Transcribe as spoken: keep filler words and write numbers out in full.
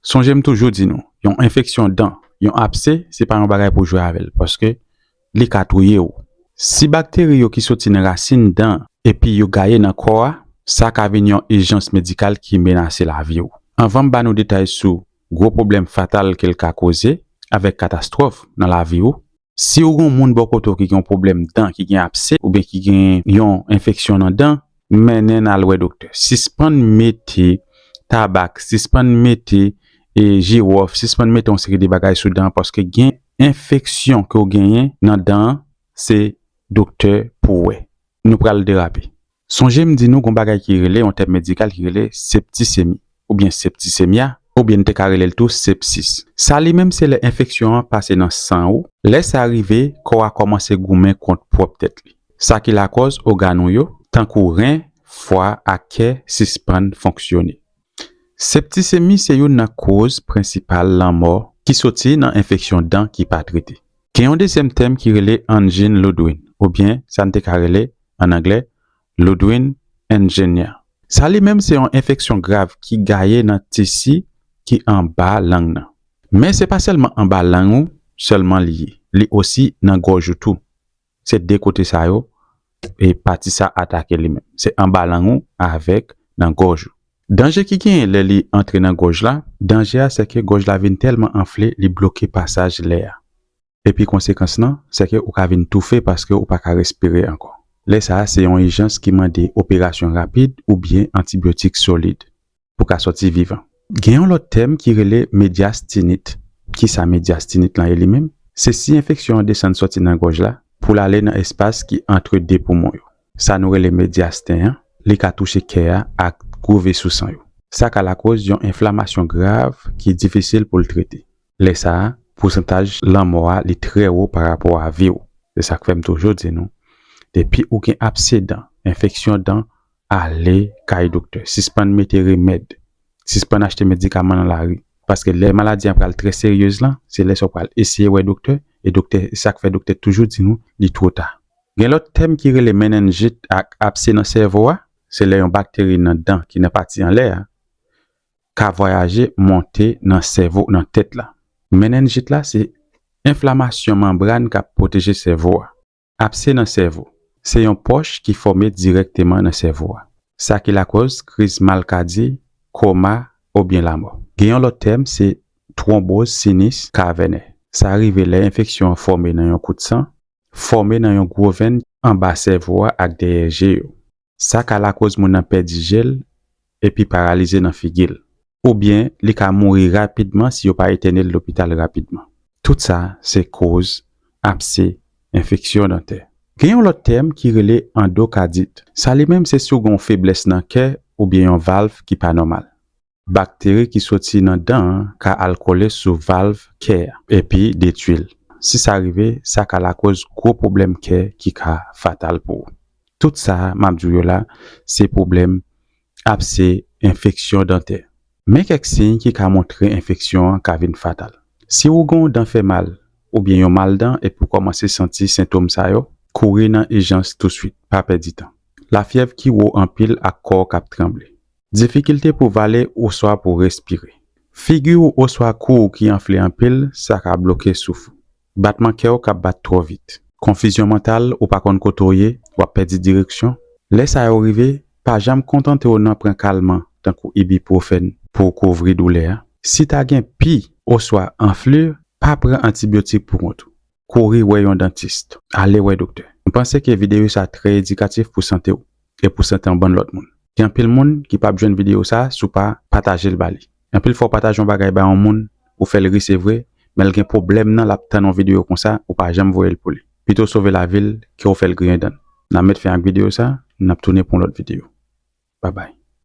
Sonje m toujou di nou, yon enfeksyon dan, yon abse, se pa yon bagay pou jwe avè l, paske li ka touye w. Si bakteri yo ki soti nan rasin dan epi yo gaye nan kò a, sa ka vin yon ijans medikal ki menase lavi w. Anvan m ba nou detay sou gwo pwoblèm fatal ke l ka koze avèk katastwòf nan lavi w, si w gen yon moun bò kote w ki gen yon pwoblèm dan, ki gen abse, oubyen ki gen yon enfeksyon nan dan, mennen l al wè doktè. Sispann mete tabak, sispann mete e, jiwòf, sispann mete yon seri de bagay sou dan, paske gen enfeksyon ke w genyen nan dan an, se doktè pou w wè. Nou pral derape. Sonje m di nou gon bagay ki rele, yon tèm medikal ki rele septisemi, oubyen septisemya, oubyen n te ka rele l tou sepsis. Sa li menm se lè enfeksyon an pase nan san ou. Lè sa rive, kò a kòmanse goumen kont pwòp tèt li. Sa ki lakòz ògàn ou yo, tankou ren, fwa ak kè, sispann fonksyone. Septisemi se youn nan koz prensipal lanmò ki soti nan enfeksyon dan ki pa trete. Gen yon dezyèm tèm ki rele anjin Ludwig, oubyen sa n te ka rele, ann anglè, Ludwig angina. Sa li menm se yon enfeksyon grav ki gaye nan tisi ki anba lang nan. Men se pa sèlman anba lang ou sèlman li ye, li osi nan gòj ou tou. Se de kote sa yo, e pati sa atake li menm. Se anba lang ou avèk nan gòj ou. Danje ki genyen lè li antre nan gòj la, danje a se ke gòj la vin tèlman anfle, li bloke pasaj lè a. Epi konsekans lan, se ke ou ka vin toufe paske ou pa ka respire ankò. Lè sa a, se yon ijans ki mande operasyon rapid oubyen antibyotik solid pou ka sòti vivan. Gen yon lòt tèm ki rele medyastinit. Kisa medyastinit lan ye li menm? Se si enfeksyon an desann sòti nan gòj la pou l ale nan espas ki antre de poumon yo. Sa nou rele medyasten an, li ka touche kè a ak gwo veso san yo. Sa ka lakòz yon enflamasyon grav ki difisil pou l trete. Lè sa a, pousantaj lanmò a li trè wo parapò a vi w. Se sa k fè m toujou di nou, depi ou gen abse dan, enfeksyon dan, ale kay doktè. Sispann mete remèd. Sispann achte medikaman nan lari. Paske lè maladi an pral trè seryez lan, se lè sa w pral eseye wè doktè, e doktè, se sa k fè doktè toujou di nou, li two ta. Gen lòt tèm ki rele menenjit ak abse nan sèvo a, se lè yon bakteri nan dan ki nan pati anlè a ka vwayaje monte nan sèvo, nan tèt la. Menenjit la se enflamasyon manbràn k ap pwoteje sèvo a. Abse nan sèvo se yon pòch ki fòme dirèkteman nan sèvo a. Sa ki lakòz kriz malkadi, koma, oubyen lanmò. Gen yon lòt tèm, se twonboz sinis kavènè. Sa rive lè enfeksyon an fòme nan yon kout san, fòme nan yon gwo venn anba sèvo a ak dèyè je yo. Sa ka lakòz moun nan pèdi je l epi paralize nan figi l. Oubyen li ka mouri rapidman si yo pa entène l lopital rapidman. Tout sa se koz abse, enfeksyon dantè. Gen yon lòt tèm ki rele andokadit. Sa li menm se si w gen yon feblès nan kè oubyen yon valv ki pa nòmal. Bakteri ki soti nan dan an ka al kole sou valv kè a epi detwi l. Si sa rive, sa ka lakòz gwo pwoblèm kè ki ka fatal pou ou. Tout sa m ap di w yo la, se pwoblèm abse, enfeksyon dantè. Men kèk siy ki ka montre enfeksyon an ka vin fatal. Si w gen yon dan fè mal oubyen yon mal dan epi w kòmanse santi sentòm sa yo, kouri nan ijans touswit, pa pèdi tan. Lafyèv ki wo anpil ak kò w k ap tranble. Difikilte pou vale oswa pou respire. Figi w oswa kou w ki anfle anpil, sa ka bloke souf ou. Batman kè w k ap bat twò vit. Konfizyon mantal, ou pa konn kote w ye, w ap pèdi direksyon. Lè sa yo rive, pa janm kontante w nan pran kalman, tankou ibipwofèn, pou w kouvri doulè a. Si ta gen pi oswa anfle, pa pran antibyotik pou kont ou. Kouri wè yon dantis. Ale wè doktè. M panse ke videyo sa trè edikatif pou sante w e pou sante yon bann lòt moun. Gen anpil moun ki p ap jwenn videyo sa si w pa pataje l ba li. Anpil fwa w pataje yon bagay ba yon moun, ou fè l ri se vre, men l gen pwoblèm nan l ap tann yon videyo konsa, ou pa janm voye l pou li. Pito w sove lavi l ke w fè l griyen dan l. N a met fen ak videyo sa, n ap tounen pou yon lòt videyo. Babay.